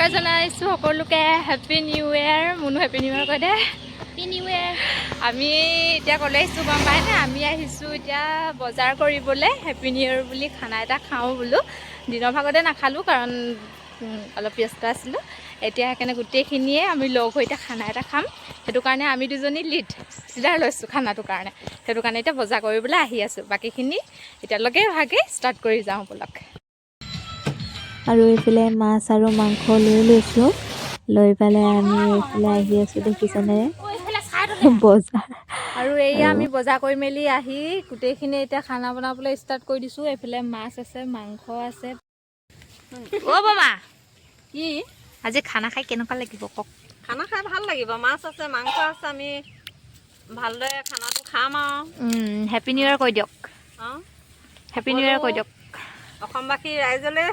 নমস্কাৰ জনাইছোঁ সকলোকে। Happy new year Munu, happy new year কৈ দে। Happy new year. আমি এতিয়া ক'লৈ আহিছোঁ গম পায়নে? আমি আহিছোঁ এতিয়া বজাৰ কৰিবলৈ। হেপী নিউ ইয়েৰ বুলি খানা এটা খাওঁ বোলো। দিনৰ ভাগতে নাখালোঁ, কাৰণ অলপ ব্যস্ত আছিলোঁ। এতিয়া সেইকাৰণে গোটেইখিনিয়ে আমি লগ হৈ এতিয়া খানা এটা খাম। সেইটো কাৰণে আমি দুজনী লিডাৰ লৈছোঁ খানাটোৰ কাৰণে। সেইটো কাৰণে এতিয়া বজাৰ কৰিবলৈ আহি আছোঁ। বাকীখিনি এতিয়ালৈকে ভাগে ষ্টাৰ্ট কৰি যাওঁ ব'লক। আৰু এইফালে মাছ আৰু মাংস লৈ লৈছোঁ। লৈ পেলাই আমি এইফালে আহি আছোঁ, দেখিছেনে বজাৰ। আৰু এয়া আমি বজাৰ কৰি মেলি আহি গোটেইখিনি এতিয়া খানা বনাবলৈ ষ্টাৰ্ট কৰি দিছোঁ। এইফালে মাছ আছে, মাংস আছে। অ' বমা। কি? আজি খানা খাই কেনেকুৱা লাগিব কওক? খানা খাই ভাল লাগিব। মাছ আছে, মাংস আছে, আমি ভালদৰে খানাটো খাম আৰু। হেপী নিউ ইয়েৰ কৈ দিয়ক। অঁ। হেপী নিউ ইয়েৰ কৈ দিয়ক। অসমবাসী ৰাইজলৈ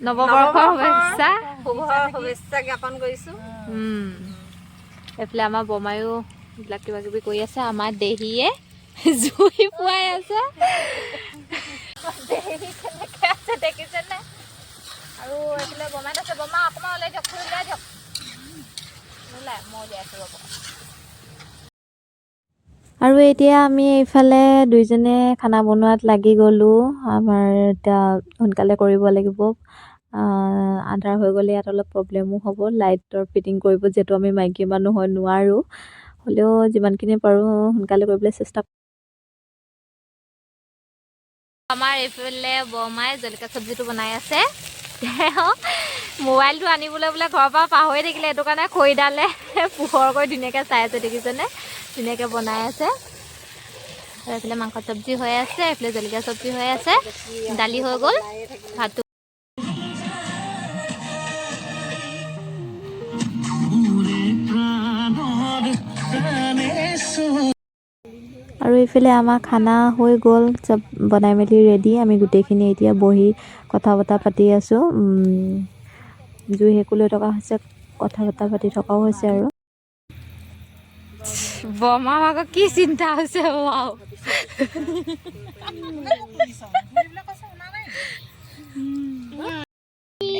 নৱবৰ্ষৰ শুভেচ্ছা। শুভ শুভেচ্ছা জ্ঞাপন কৰিছোঁ। এইফালে আমাৰ বমায়ো এইবিলাক কিবা কিবি কৰি আছে। আমাৰ দেহীয়ে জুই পুৱাই আছে। দেহী কেনেকে আছে দেখিছেনে? আৰু এইফালে বমাইত আছে। বমা, অকণমান ওলাই দিয়ক, খুৰী, ওলাই দিয়ক। নোলাই, মই উলিয়াই আছোঁ, ৰ'ব। আৰু এতিয়া আমি এইফালে দুইজনে খানা বনোৱাত লাগি গ'লোঁ। আমাৰ এতিয়া সোনকালে কৰিব লাগিব। আন্ধাৰ হৈ গ'লে ইয়াত অলপ প্ৰব্লেমো হ'ব লাইটৰ ফিটিং কৰিব। যিহেতু আমি মাইকী মানুহ হয়, নোৱাৰোঁ। হ'লেও যিমানখিনি পাৰোঁ সোনকালে কৰিবলৈ চেষ্টা। আমাৰ এইফালে বৰমাই জলকীয়া চব্জিটো বনাই আছে। তেওঁ মোবাইলটো আনিবলৈ বোলে ঘৰৰ পৰা পাহৰি থাকিলে। সেইটো কাৰণে খৰিডালে পোহৰ কৰি ধুনীয়াকৈ চাই আছে, দেখিছেনে? ধুনীয়াকৈ বনাই আছে। আৰু এইফালে মাংস চব্জি হৈ আছে, এইফালে জলকীয়া চব্জি হৈ আছে, দালি হৈ গ'ল, ভাতটো আৰু এইফালে আমাৰ খানা হৈ গ'ল, চব বনাই মেলি ৰেডি। আমি গোটেইখিনি এতিয়া বহি কথা বতৰা পাতি আছোঁ। জুই সেকো লৈ থকা হৈছে, কথা বতৰা পাতি থকাও হৈছে আৰু। বৰমা ভাগৰ কি চিন্তা হৈছে বাও!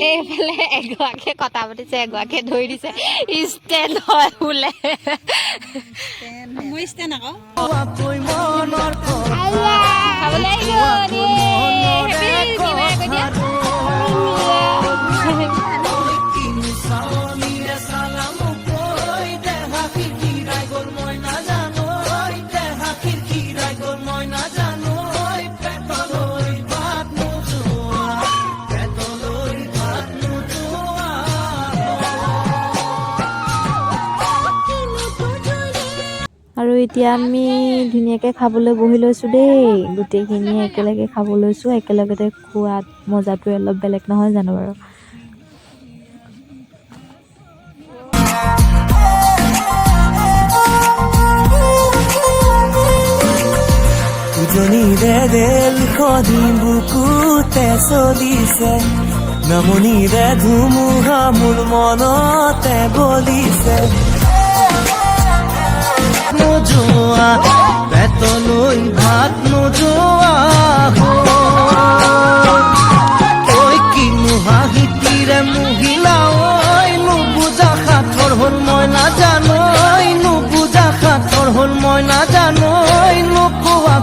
এইফালে এগৰাকীয়ে কথা পাতিছে, এগৰাকীয়ে ধৰি দিছে। ষ্টেণ্ড হয় বোলে। মই ষ্টেণ্ড আকৌ। খাবলৈ আহি গ'ল। হেপী নিউ ইয়েৰ কৈ দিয়া। আৰু এতিয়া আমি ধুনীয়াকৈ খাবলৈ বহি লৈছোঁ দেই। গোটেইখিনিয়ে একেলগে খাব লৈছোঁ। একেলগতে খোৱাত মজাটোৱে অলপ বেলেগ নহয় জানো বাৰু? উজনিৰে ৰেলখনি বুকুতে চলিছে, নামনিৰে ধুমুহা মোৰ মনতে বলিছে। নোযোৱা, পেটলৈ ভাত নোযোৱা ঐ, কিনো হাঁহিটিৰে মহিলা ঐ, নুবুজা সাঁথৰ হ'ল মই নাজানো ঐ, নুবুজা সাঁথৰ হ'ল মই নাজানো ঐ, নোকোৱা।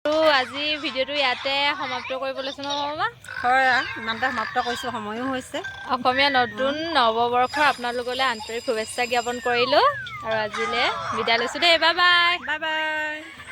আৰু আজি ভিডিঅ'টো ইয়াতে সমাপ্ত কৰিব লৈছোঁ ন মামা? হয়, ইমানতে সমাপ্ত কৰিছোঁ, সময়ো হৈছে। অসমীয়া নতুন নৱবৰ্ষৰ আপোনালোকলৈ আন্তৰিক শুভেচ্ছা জ্ঞাপন কৰিলোঁ আৰু আজিলৈ বিদায় লৈছোঁ দেই। Bye bye. Bye bye.